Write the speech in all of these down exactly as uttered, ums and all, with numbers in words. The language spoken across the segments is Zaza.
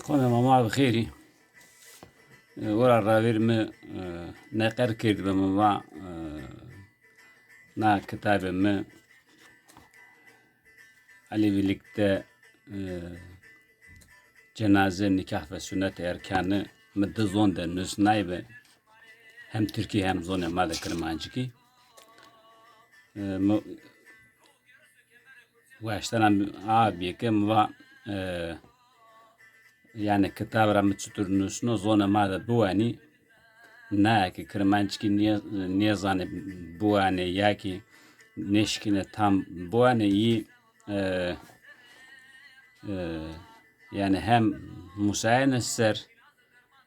Qomê ma, ma bi xêrî. E, wira ravêr mi, e, neqer kerdî be, mi va, e, na kitabê mi Elevîlikte, e, cenaze, nikah ve sunnet erkanı mi di zon de nusnaybe. Hem Tirkî hem zonê ma de Kirmancikî. E, mi waştena a bîye ke mi va, e, yanî kitab ra mi çitur nusno zonê ma de biwanî. Naye ke Kirmancikî nê-, nêzanê biwanê ya kî nêşkîne tam biwanê, yî, e, e, yanî hem musayene ser,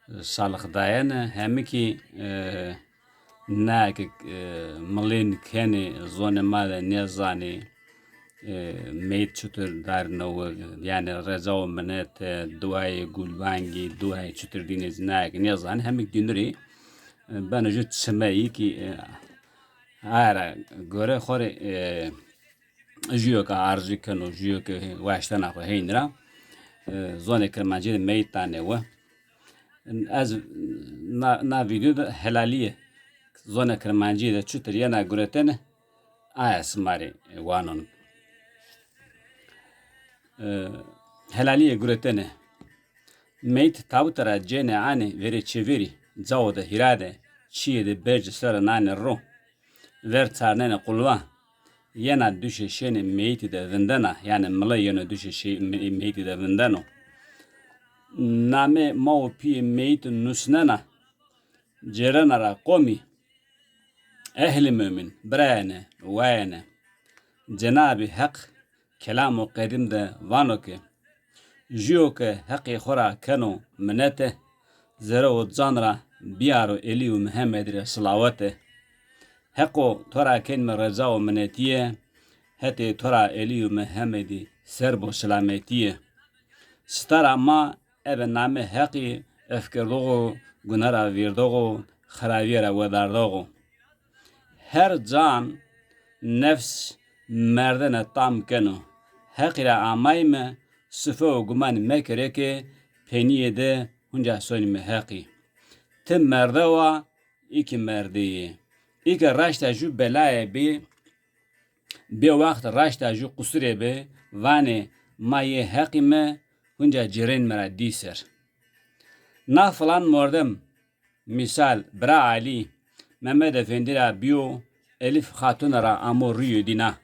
e, salix dayene, hem kî, e, naye ke, e, milên kenê zonê ma de nêzanê, e, meyît çitur darîno we, yanî reca û minete, duayê gulbangî, duayê çitur dînê zî naye ke nêzanê, hem kî dînurî, e, beno ju çimeyî kî, e, aye ra gore xo rê, e, jûyo ke arzû keno, jûyo ke waştena xo heyni ra, e, zonê Kirmancî de meyît danê we. Ez na, na vîdeo de helalîye zonê Kirmancî de çitur yena guretene, aye sima rê wanon. E, helalîye guretene. Meyît tabute ra cênê anê verê çêverî, cao de hîra de, çîyê de bercî ser o nanê ro. Ver çarnenê qulva. Yena duşê şênê meyîtî de vindena, yanî mile yeno duşê şê-, me-, meyîtî de vindeno. Namê ma û pîyê meyîtî nusnena, cêrena ra qomî. Ehlî mumîn, birayêne, wayêne. Cenabî Heq kelamo qedîm de vano ke, jûyo ke Heqî xo ra keno minete, zere û can ra bîyaro Elî û Mihemedî rê silawete. Heqo to ra kenîme reca û minetîye, hetê to ra Elî û Mihemedî ser bo silametîye. Sitara ma ebe namê Heqî efkerdoxo, gune ra vêrdoxo, xirabîye ra wedardoxo. Her can nefs merdene tam keno. Heqî ra amayîme, sife û gumanî mekerê ke penîye de hunca sonîme Heqî. Ti merde wa, î kî merdê yê. Î ke raşta jû belayê bê, bê waxt raşta jû qusurê bê, vanê ma yê Heqî me, hunca cêrenîme ra dî ser. Na filan mordem, mîsal, bira Alî, Memed Efendî ra bîyo, Elîf Xatune ra amo rîyo dîna.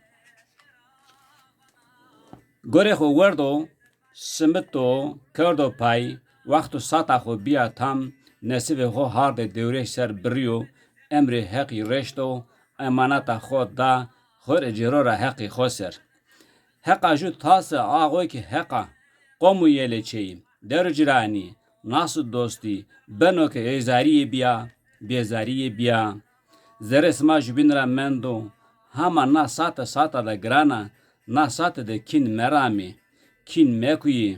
Gorê xo werdo, simito, kerdo pay, waxt û sata xo bîya tam, nesîbê xo hardê dewrêş ser birîyo, emrê Heqî reşto, emaneta xo da, xo rê cêro ra Heqî xo ser. Heqa jû tase axo kî Heqa, qom û yelê çeyî, der û ciranî, nas û dostî, beno ke êzarîye bîya, bêzarîye bîya. Zerrê sima jubîn ra mendo, hama na sate sata de giran a, na sate de kîn meramê, kîn mekuyê.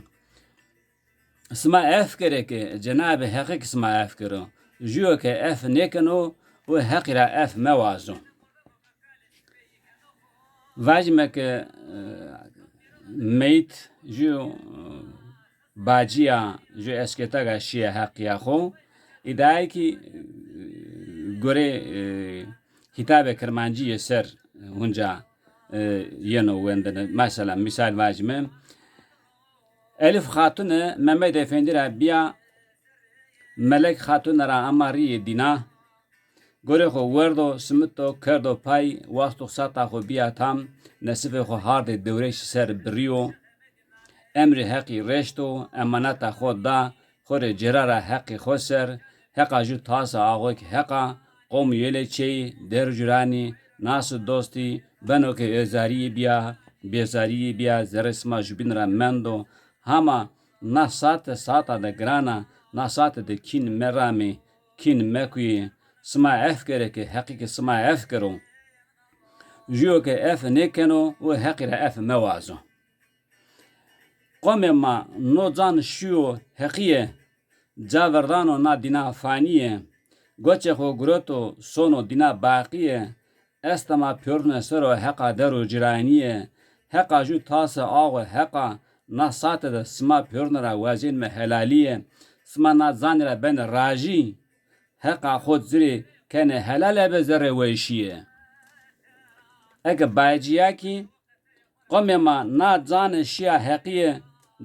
Sima ef kerê ke Cenabê Heqî kî sima ef kero. Jûyo ke ef nêkeno, o Heqî ra ef mewazo. Vajîme ke, e, meyît jû, e, bacîya, jû esketega şîye heqîya xo. Îdayê kî, e, gorê, e, hîtabê kirmancîye ser hunca, e, yeno wendene. Mesela, mîsal vajîme, Elîf Xatune Memed Efendî ra bîya, Melek Xatune ra ama rîyê dîna. Gorê xo werdo, simito, kerdo pay, waxt û sata xo bîya tam, nesîbê xo hardê dewrêşî ser birîyo. Emrê Heqî reşto, emaneta xo da, xo rê cêra ra Heqî xo ser, Heqa jû tase axo kî Heqa, qom û yelê çeyî, der û cîranî, nas û dostî, beno ke êzarîye bîya, bêzarîye bîya, zerrê sima jubîn ra mendo, hama na sate sata de giran a, na sate de kîn meramê, kîn mekuyê, sima ef kerê ke Heqî kî sima ef kero. Jûyo ke ef nêkeno, o Heqî ra ef mewazo. Qomê ma, no can şîyo Heqîye, ca verdano na dîna fanîye, goçê xo gureto sono dîna baqîye, estema pêrune ser o Heqa der û cîranîye, Heqa jû tase axo Heqa, na sate de sima pêrune ra wazenîme helalîye, sima na canî ra benê rajî, heqa xo ci rê kenê helal ebe zerrê weşîye. Eke bacîya kî, qomê ma na canê şîya heqîye,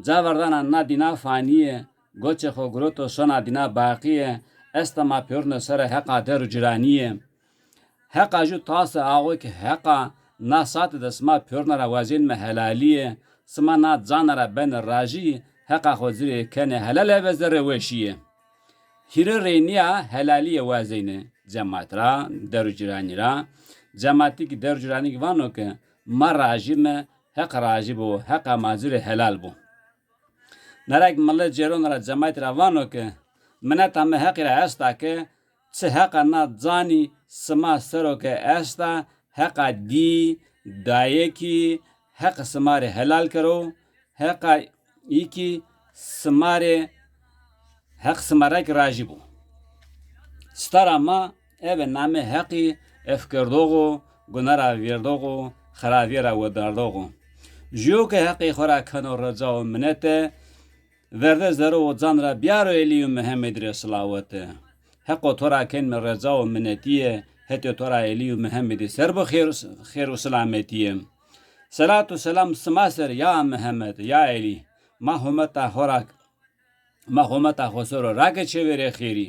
caverdana na dîna fanîye, goçê xo giroto şona dîna baqîye, esta ma pêrune serê heqa der û ciranîye. Heqa jû tase axo ke heqa na sate de sima pêrune ra wazenîme helalîye, sima na cana ra benê rajî, heqa xo ci rê kenê helal ebe zerrê weşîye. Hîrê rê nîya helalîye wazenê cemat ra, der û ciranî ra. Cematî kî der û ciranî kî vano ke ma rajî me, heq rajî bo, heqa ma ci rê helal bo. Nara kî mile cêrone ra cematî ra vano ke mineta mi heqî ra esta ke çi heqa na canî sima ser o ke esta, heqa dî, dayê kî heq sima rê helal kero, heqa î kî sima rê, heq sima ra kî rajî bo. Stara ma ebe namê heqî efkerdox o, guna ra vêrdox o, xeravîye ra wedardox o. Jûyo ke heqî xo ra keno reca û minete, verde zerre û can ra bîyaro Elî û Mihemedî rê silawete. Heqo to ra kenîme reca û minetîye, hetê to ra Elî û Mihemedî ser bo xêr, xêr û silametîye. Selat û selam sima ser ya Mihemed, ya Elî. Ma hometa xo ra, ma hometa xo ser o rake çêverê xêrî.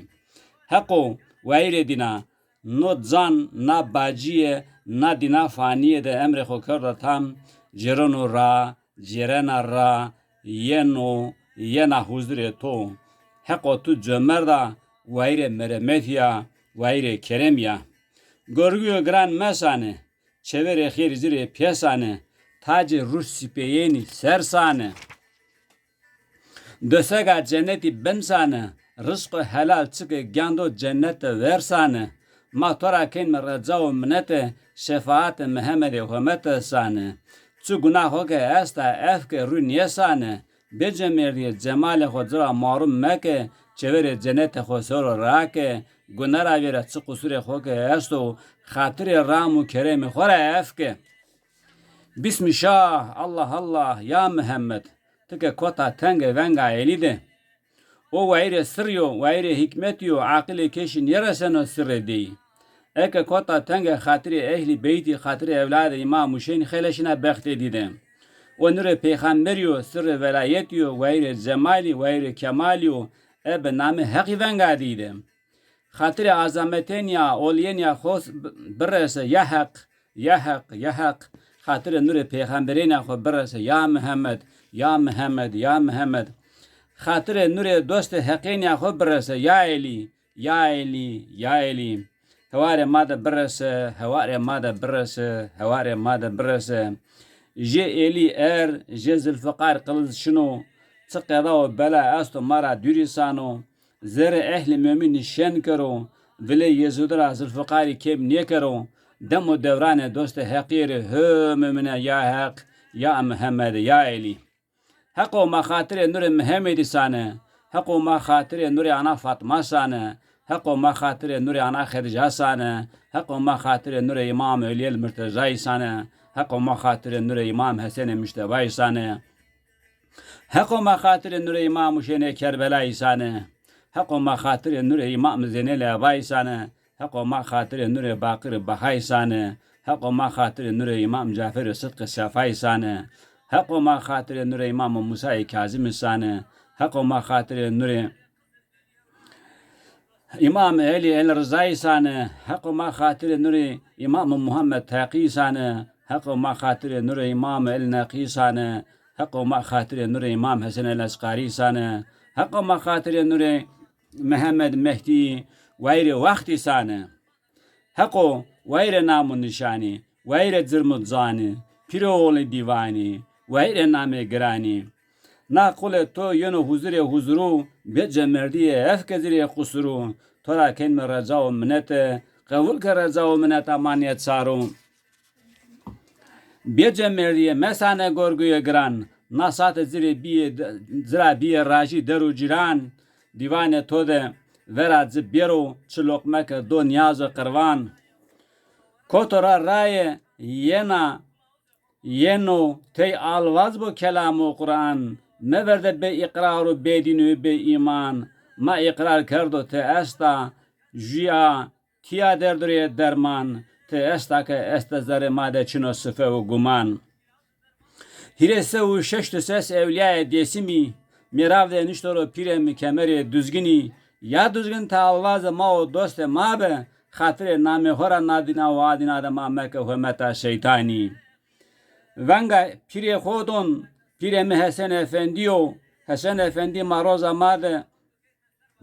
Heqo wayîrê dîna, no can, na bacîye, na dîna fanîye de emrê xo kerdo tam, cêreno ra, cêrena ra, yeno, yena huzurê to. Heqo tu comerd a, wayîrê meremetî ya, wayîrê keremî ya. Gorgîyo giran mesane, çêverê xêrî ci rê pêsane, tacê rû sipêyenî ser sane. Dosega cenetî bin sane, rizqo helal çike gendo cenete ver sane. Ma to ra kenîme reca û minete, şefaatê Mihemedê homete sane. Çi guna xo ke esta ef ke rû nêsane. Bêcemêrdîye cemalê xo ci ra marum meke, çêverê cenetê xo ser o rake, guna ra vêre çi qusurê xo ke esto, xatirê ram û keremê xo ra ef ke. Bismî şah, Allah Allah, ya Mihemed, ti ke kota tenge venga Elî de. O wayîrê sirrî yo, wayîrê hîkmetî yo, aqilê keşî nêreseno sirrê dey. Eke kota tenge xatirê ehlî beytî, xatirê ewladê Îmam Huşeynî xeleşîna bextê dî de. O nurê peyxamberî yo, sirrê velayetî yo, wayîrê cemalî, wayîrê kemalî yo, ebe namê heqî venga dî de. Xatirê azametenîya, olîyenîya xo s-, b-, birese, ya Heq, ya Heq, ya Heq. Xatirê nurê peyxamberênîya xo birese, ya Mihemed, ya Mihemed, ya Mihemed. Xatirê nurê dostê heqênîya xo birese, ya Elî, ya Elî, ya Elî. Hewarê ma de birese, hewarê ma de birese, hewarê ma de birese. Jê Elî er, jê Zilfiqar qiliz şino, çi qeda û bela esto ma ra dûrî sano. Zerrê ehlî mumînî şen kero, vilê Yezîdî ra Zilfiqarî kêm nêkero, dem û dewranê dostê Heqî rê hê mumîne ya Heq, ya Mihemed, ya Elî. Heqo ma xatirê nurê Mihemedî sane, Heqo ma xatirê nurê ana Fatma sane, Heqo ma xatirê nurê ana Xedîca sane, Heqo ma xatirê nurê Îmam Elîyel Murtezayî sane, Heqo ma xatirê nurê Îmam Hesenê Mujtebay sane. Heqo ma xatirê nurê Îmam Huşênê Kerbelayî sane. Heqo ma xatirê nurê Îmam Zeynelê Ebayî sane. Heqo ma xatirê nurê Baqirê Bahayî sane. Heqo ma xatirê nurê Îmam Caferê Sidqê Sefayî sane. Heqo ma xatirê nurê Îmam Musayê Kazimî sane. Heqo ma xatirê nurê Îmam Elî El Rizayî sane, heqo ma xatirê nurê Îmam Muhammed Teqî sane, heqo ma xatirê nurê Îmam El Neqî sane, heqo ma xatirê nurê Îmam Hesen El Esqarî sane, heqo ma xatirê nurê Mihemed Mehdî wayîrê wextî sane. Heqo wayîrê nam û nîşanî, wayîrê cirm û canî, pîrê oğlê dîvanî, wayîrê namê giranî. Na qulê to yeno huzurê huzuru, bê cemerdîye ef ke ci rê qusuru. To ra kenîme reca û minete, qebul ke reca û mineta ma nê çaru. Bê cemerdîye mesane gorguyê giran, na sate ci rê bîyê, ci ra bîyê rajî der û cîran, dîvanê to de vera ci bêro, çi loqme ke do nîyazo qirvan. Koto ra raye yena yeno tey alvaz bo kelamo Quran, meverde bê îqrar û bê dîn û bê îman. Ma îqrar kerdo ti esta, jûya tîya derdo rê derman, ti esta ke este zerrê ma de çin o sife û guman. Hîrê se û şeşt û ses ewlîyayê Dêsimî, mîrav de nişto ro pîrê mi kemerê Duzginî. Ya Duzgin, ti alvazê ma û dostê ma be, xatirê namê xo ra na dîna û a dîna de ma meke hometa şeytanî. Venga pîrê xo don, pîrê mi Hesen Efendî yo. Hesen Efendî ma roza ma de,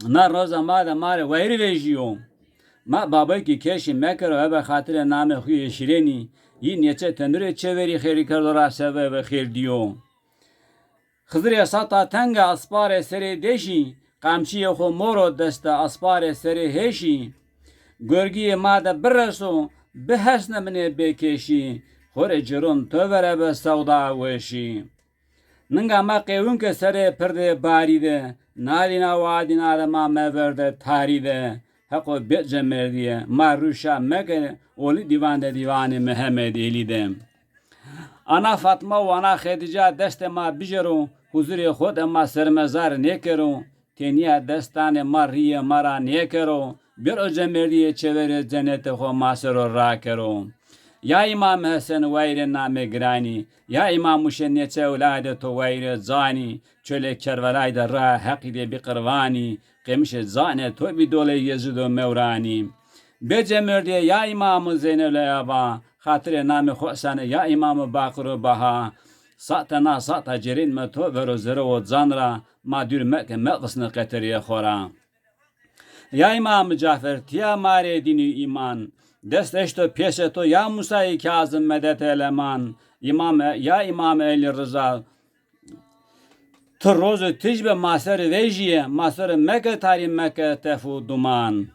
na roza ma de ma rê wayirî vejîyo. Ma babekî keşî mekero, ebe xatirê namê xo yê şîrenî, yî nêçe tenurê çeverî xêrî kerdo ra seve ve xêr dîyo. Xizirê sata tenge asparê serê deşî, qamçîyê xo moro deste asparê serê heşî. Gorgîyê ma de bireso, bihesne minê bêkeşî, xo rê ciron to verebe sewda weşî. Ninga ma qewin ke serê pirdê barî de, na dîna wa dîna de ma meverde tarî de. Heqo bê cemerdîye, ma rûşa meke, olî dîvan de dîvanê Mihemed Elî de. Ana Fatma û ana Xedîca destê ma bijero, huzurê xo de ma sermezar nêkero. Tênîya destanê ma rîyê ma ra nêkero, bêro cemerdîyê çeverê cenetê xo ma ser o rakero. Ya Îmam Hesen wayirê namê giranî, ya Îmam Huşên nêçe ewladê to wayirê canî, çolê Kerbelayî de raa Heqî de bî qirvanî, qemişê canê to bî dolê Yezîd û Mewranî. Bê cemerdîye ya Îmam Zeynel Eba, xatirê namê xo sane ya Îmam Baqir û Baha. Sate na sata cêrên me to vero zerre û can ra, ma dûr meke, meqisne qeterîyê xo ra. Ya Îmam Cafer, tîya ma rê dîn û îman, dest eşto pêşê to ya Musayê Kazim medet eleman. Îmam E-, ya Îmam Elî Riza, ti roz û tij be ma ser vejîye, ma ser meke tarî, meke tef û duman.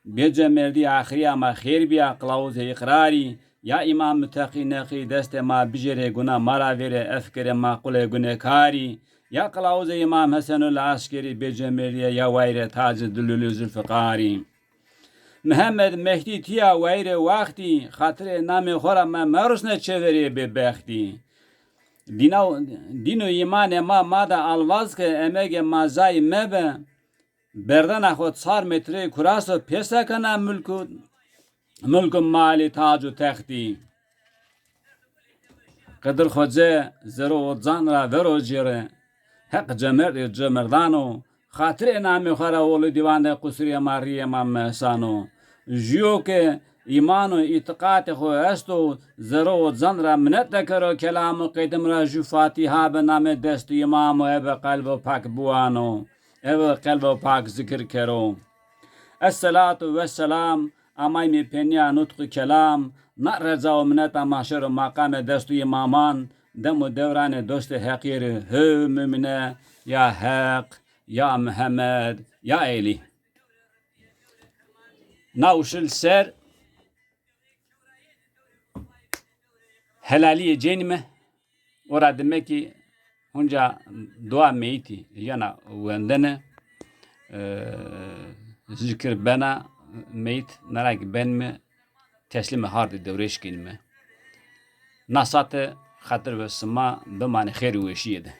Bê cemerdî axirîya ma xêr bîya, qilawuzê îqrarî. Ya Îmam Muteqî Neqî, destê ma bijêrê, guna ma ra vêrê, ef kerê ma qulê gunekarî. Ya qilawuzê Îmam Hesenul Askerî, bê cemerdîye ya wayirê tacê dilulî Zulfiqarî. Mihemed Mehdî tîya wayirê waxtî, xatirê namê xo ra me merusne çeverê bêbextî. Dîna, dîn û îmanê ma ma de alvaz ke, emegê ma zayî mebe. Berdena xo çar metreyê kuraso, pêsa kena mulk û, mulk û malî, tac û textî. Qidir Xoce zerre û can ra vero cêre, Heq cemerdê cemerdano, xatirê namê xo ra olî dîvan de qusurê ma, rîyê ma mehsano. Jûyo ke îman û îtîqatê xo esto, zerre û can ra minet dekero, kelamo qedim ra jû Fatîha be namê dest û îmamo, ebe qelbo pak biwano. Eve qelbo pak zikir kero. Esselatu vesselam, amayîme penîya nutq û kelam, na reza û mineta mahşer û maqamê dest û îmaman, dem û dewranê dostê Heqî rê, ho mumine, ya Heq, ya Mihemed, ya Elî. Na uşil ser helalîyê cênîme, ora dime kî hunca dua meyîtî yena wendene, e, zikir bena, meyît nara kî benîme, teslîmê hardê dewrêş kenîme. Na sate xatir ve sima bimanê xêr û weşîye de.